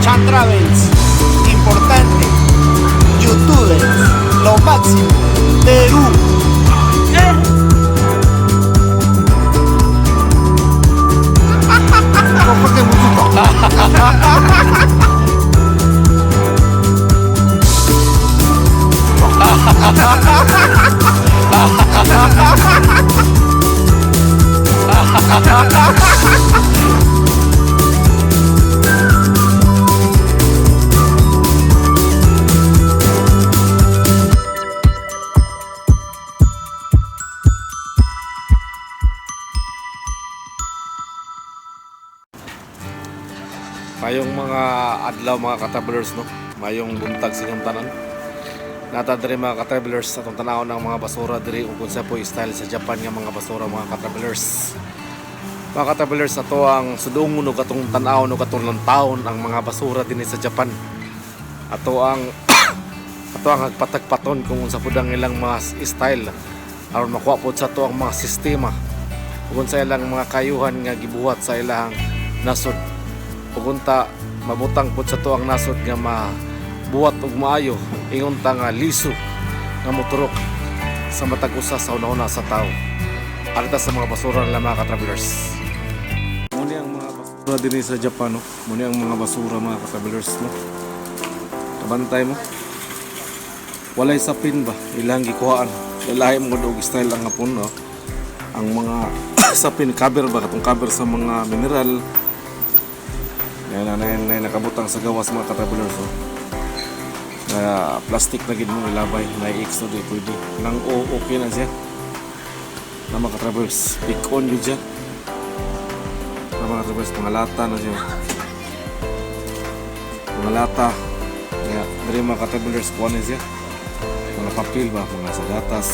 Chan Travels, importante, youtubers, lo máximo, Perú. Mayong mga adlaw, mga ka-travelers, no. Mayong buntag sa inyong tanan. Nata diri, mga ka-travelers, atong tan-awon ng mga basura diri ug unsa po style sa Japan nga mga basura, mga ka-travelers. Mga ka-travelers, ato ang sudungon ug atong tan-awon ug atong lantawon ang mga basura dinhi sa Japan. Ato ang hagpatagpaton kung unsa pud ang ilang mga style aron makuha pod sa ato ang mga sistema ug unsa ilang mga kayuhan nga gibuhat sa ilang nasod ug unta mabutang pud sa ato ang nasod nga mabuhat og maayo, ingon ta nga liso nga moturok sa matag usa sa una-una sa tao. Arita sa mga basura nila, mga ka-travelers. Muni ang mga basura dinhi sa Japan, no? Muni ang mga basura, mga ka-travelers, no? Kabantay mo. Walay sapin ba ilang gikuhaan. Lahi mo og style ang hapon, no? Ang mga sapin, cover ba, katong cover sa mga mineral. Yan na, na, na, nakabutang sa gawas, mga ka-travelers, oh. Na plastic na gid mo ilabay na X no, di pwede. Nang o okay na siya. Na mga ka-travelers, pick on yun siya. Na mga ka-travelers, mga lata na siya. Mga lata. Kaya, diri, mga ka-travelers, kuha na siya. Mga papel ba, mga sagatas.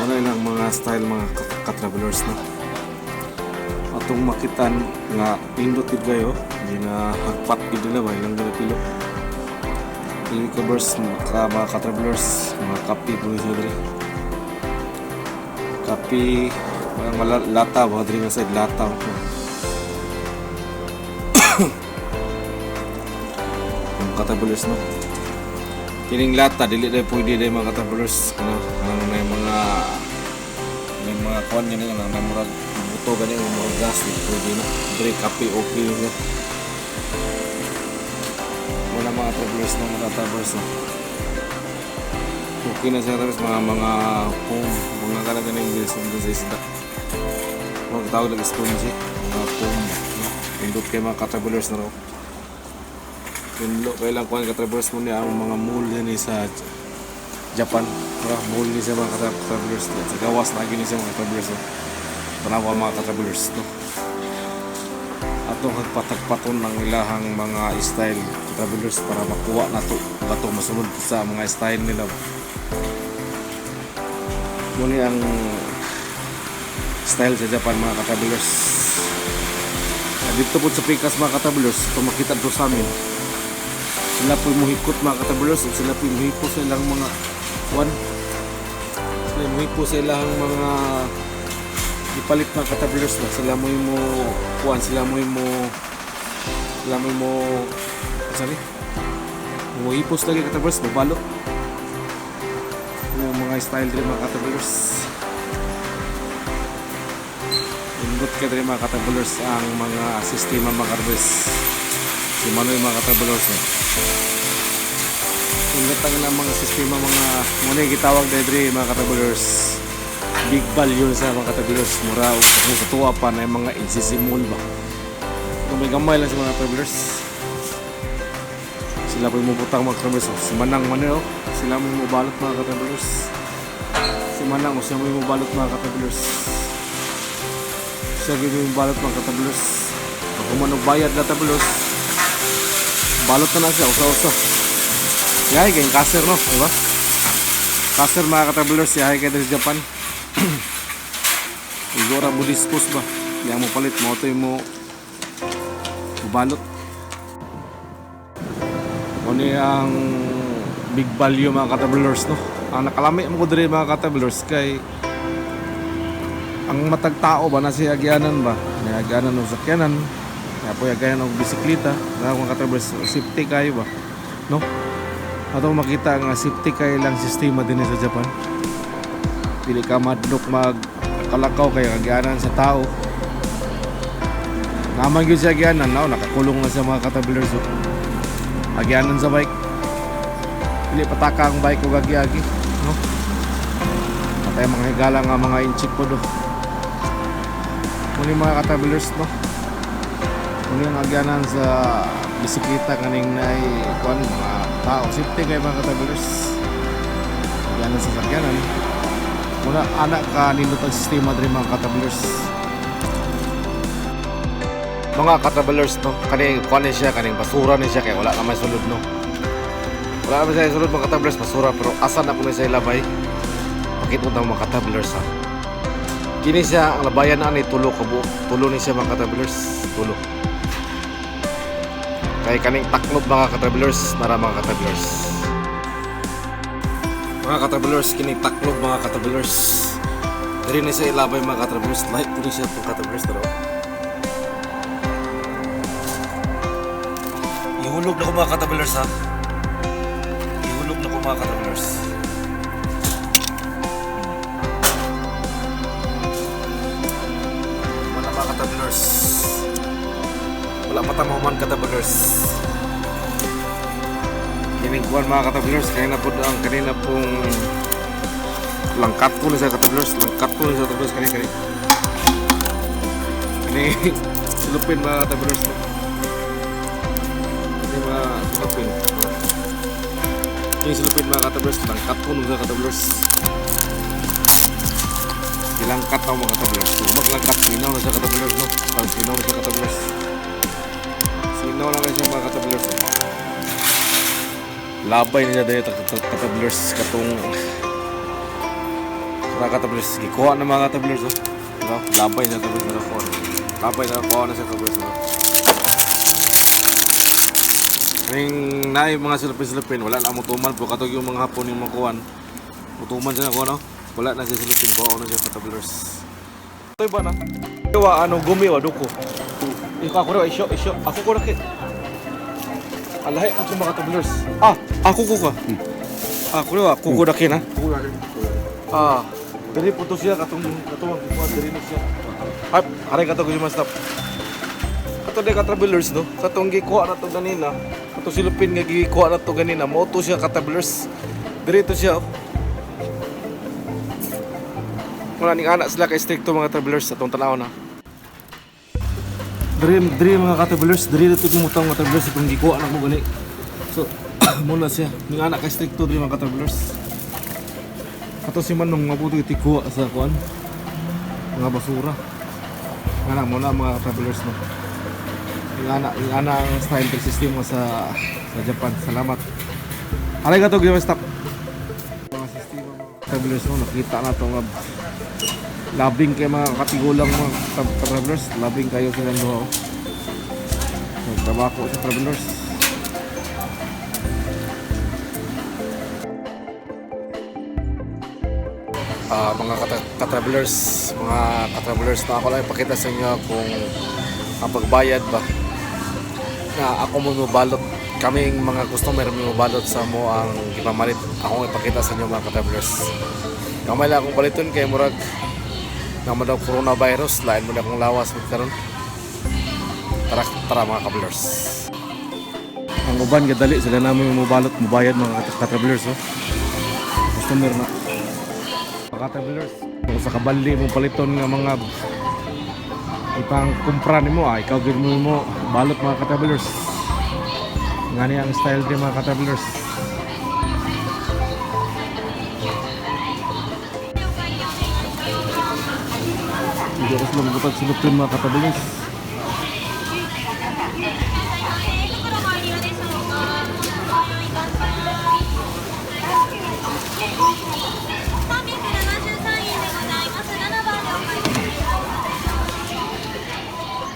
Wala ilang mga style, mga ka-travelers, no? Atong makitan nga pindot gid kayo, hindi na hagpat gid nila ba ilang ginapilo. Dili ka verse mga ka-travelers, mga kape po siya diri. Kape, mga lata ba diri nga side, lata. Mga ka-travelers, no? Kining lata dili dai pwede dai, mga ka-travelers, ano, ang may mga kuan gani nga nang murag buto gani nga murag gas, di pwede na. Diri kape okay na. Wala, mga travelers, no, mga travelers, no. Okay na siya, travelers, mga foam, mga kana ganing sa isda. Mga tawag lang sponge, mga foam, no? Pindot kay mga ka-travelers na raw. Pindot kay lang kuan, ka-travelers, mo niya ang mga mall ni sa Japan. Diba? Mall ni siya, mga ka-travelers. Sa gawas na gini siya, mga travelers. No? Tanawa, mga ka-travelers. No? Atong hagpatagpaton ng ilahang mga style, travelers, para makuha na to bato masunod sa mga style nila. Muni ang style sa Japan, mga ka-travelers. At dito po sa Pikas, mga ka-travelers, ito makita dito sa amin. Sila po muhikot, mga ka-travelers, at sila po muhipo sa ilang mga one. Sila muhipo sa ilang mga ipalit, mga ka-travelers ba. Sila mo mo kuan, sila mo sorry. Muhipos lagi, ka-travelers, mabalot. Yung mga style rin, mga ka-travelers. Indot ka rin, mga ka-travelers, ang mga sistema, mga ka-travelers. Si Manoy, mga ka-travelers, eh. Indot ang ilang mga sistema, mga muna yung gitawag na diri, mga ka-travelers. Big value sa mga ka-travelers. Mura o kung sa tuwa pa na yung mga NCC mall ba. Kung may gamay lang sa mga travelers. Sila po yung mubutang, mga ka-travelers. Oh. Si Manang man oh. Sila mo yung mubalot, mga ka-travelers. Si Manang o siya mo yung mubalot, mga ka-travelers. Siya gyud yung balot, mga ka-travelers. Pag human og bayad na, travelers, balot na na siya, usa-usa. Yahay kayong kaser, no? Diba? Kaser, mga ka-travelers, yahay kayo diri sa Japan. Igora mo dispose ba? Yang mo palit mo ito mo balot. Muna ang big value, mga ka-travelers, no? Ang nakalami mo ko diri, mga ka-travelers, kay ang matag tao ba na siya agyanan ba? May agyanan o sakyanan, may Apoy agayan og bisikleta, na mga ka-travelers, safety kayo ba? No? Ato makita nga safety kayo lang sistema din sa Japan. Dili ka madlok mag kalakaw kay agyanan sa tao. Naman gyud siya agyanan, no? Nakakulong na sa mga ka-travelers. Oh. Agyanan sa bike. Dili pataka ang bike ug agi-agi, no? Patay mga higala nga mga inchik po do. Muni mga ka-travelers, no? Muni ang agyanan sa bisikleta kaning nay kuan mga tao. Safety kay mga ka-travelers. Agyanan sa sakyanan. Muna anak ka nindot ang sistema diri mga ka-travelers. Mga ka-travelers, no? Kaning kuan ni siya, kaning basura ni siya kay wala na may sulod, no? Wala naman siya sulod mga ka-travelers, basura, pero asa na kuno siya ilabay? Pakita mo mga ka-travelers ha. Kini siya ang labayan na ani tulo ka buok. Tulo ni siya mga ka-travelers, tulo. Kay kaning taklob mga ka-travelers, nara mga ka-travelers. Mga ka-travelers, kini taklob mga ka-travelers. Diri ni siya ilabay mga ka-travelers, light po ni siya itong ka-travelers taro. Ihulog na ko mga ka-travelers ha. Ihulog na ko mga ka-travelers. Wala mga ka-travelers. Wala pa tamaman ka-travelers. Kining kuwan mga ka-travelers, kanina po ang kanina pong langkat ko na sa ka-travelers, langkat ko na sa travelers kanina kanina. Kani silupin mga ka-travelers. Kani mga silupin. Kini silupin mga ka-travelers, langkat ko na sa ka-travelers. Ilangkat na mga ka-travelers. Kung maglangkat, sinaw na sa ka-travelers, no? Pag sinaw na sa ka-travelers. Sinaw na kayo siya mga ka-travelers. Labay nila dahil ka-travelers katong mga ka-travelers. Gikuha na mga ka-travelers, oh. Diba? Labay na ka-travelers na nakuha. Labay na nakuha na sa ka-travelers, no? Kaning naay mga silupin-silupin, wala na mutuman po. Katog yung mga hapon yung mga kuwan. Mutuman siya na no? Wala na siya silupin. Kuha na siya ka-travelers. Ito ba na? Wa ano gumi wa duko. Ikaw ako na isyo isyo. Ako ko na kit. Alahi ko mga ka-travelers. Ah, ako ko ka. Ah, kuno ako ko na kin ha. Ah, diri po to siya katong katong kuha diri na siya. Ay, aray kato ko stop. Kato di ka travelers no. Katong gikuha na to ganina. Kato silupin nga gikuha na to ganina. Mo to siya ka travelers. Diri to siya. Oh. Wala ning anak sila kay stricto mga travelers atong tanaw na. Diri diri mga ka-travelers, diri dito gumutang mga travelers itong gikuha na ko gani. So, muna siya. Ning anak kay stricto diri mga ka-travelers. Kato si Manong mabuti tikuha sa kuan. Mga basura. Nga muna mga travelers no. Yung anak ang style ng sistema sa Japan. Salamat. Arigato gozaimasu. Stop. Mga sistema mga travelers no, nakita na to nga labing kay mga katigulang mga travelers, labing kayo silang duha. Oh. Nagtrabaho sa travelers. Mga ka-travelers, mga ka-travelers na ako lang ipakita sa inyo kung ang pagbayad ba na ako mo mobalot, kaming mga customer mo mobalot sa mo ang gipamalit. Akong ipakita sa inyo mga ka-travelers. Gamay lang akong paliton kay murag naman daw coronavirus, lain mo na akong lawas karon. Tara, tara mga ka-travelers. Ang uban gadali sila namin mobalot, mobayad mga ka-travelers oh. Customer na. Mga ka-travelers, kung sa kabali mong paliton nga mga ipang kumpra nimo, ah, ikaw gyud mo balot mga ka-travelers. Ngani ang style din mga ka-travelers. Hindi ako sila magutag silupin mga ka-travelers.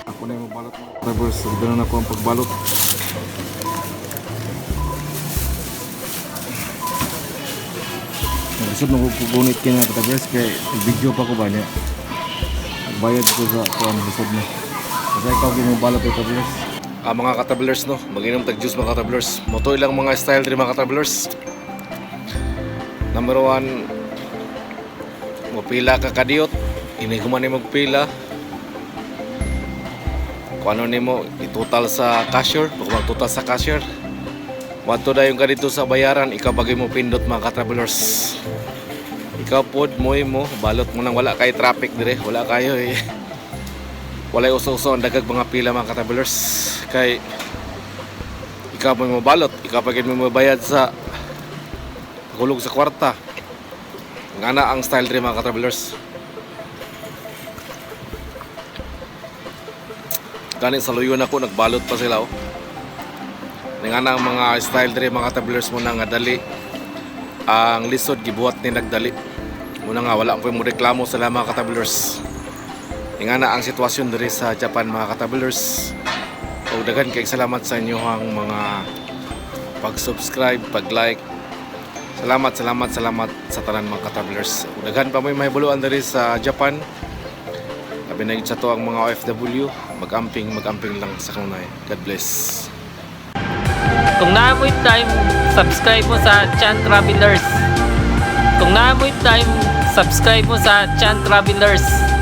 Ako na yung mabalot mga ka-travelers. Sagdanan ako ang pagbalot. Naglisod na ko kugunit kaya mga ka-travelers kay video pa ko ba niya. Bayad ko sa kuan lisod na. Basta ikaw ginubalot kay travelers. Ah, mga ka-travelers, no, maginom tag juice, mga ka-travelers. Mao to ilang mga style diri, mga ka-travelers. Number one, mopila ka kadiyot, ini human ni magpila. Kung ano nimo itotal sa cashier, kung total sa cashier. Moadto dayon ka dito sa bayaran, ikaw bagay mo pindot, mga ka-travelers. Ikaw pod mo mo balot mo nang wala kay traffic dire, wala kayo eh. Walay uso-uso ang dagag mga pila, mga ka-travelers, kay ikaw mo balot, ikaw pa gid mo mabayad sa hulog sa kwarta. Ngana ang style dire, mga ka-travelers. Gani sa luyo na ko nagbalot pa sila oh. Ngana ang mga style dire, mga ka-travelers, mo na nga dali ang lisod, gibuhat ni nagdali muna nga wala po mo reklamo sa mga ka-travelers. Nga na ang sitwasyon diri sa Japan, mga ka-travelers. O daghan kay salamat sa inyong mga pag-subscribe, pag-like. Salamat, salamat, salamat sa tanan, mga ka-travelers. Ug daghan pa mo'y mahibuluan diri sa Japan. Labi na sa to ang mga OFW, mag-amping, mag-amping lang sa kanunay. God bless. Kung naa mo'y time, subscribe mo sa Chan Travelers. Kung naa mo'y time, subscribe mo sa Chan Travelers.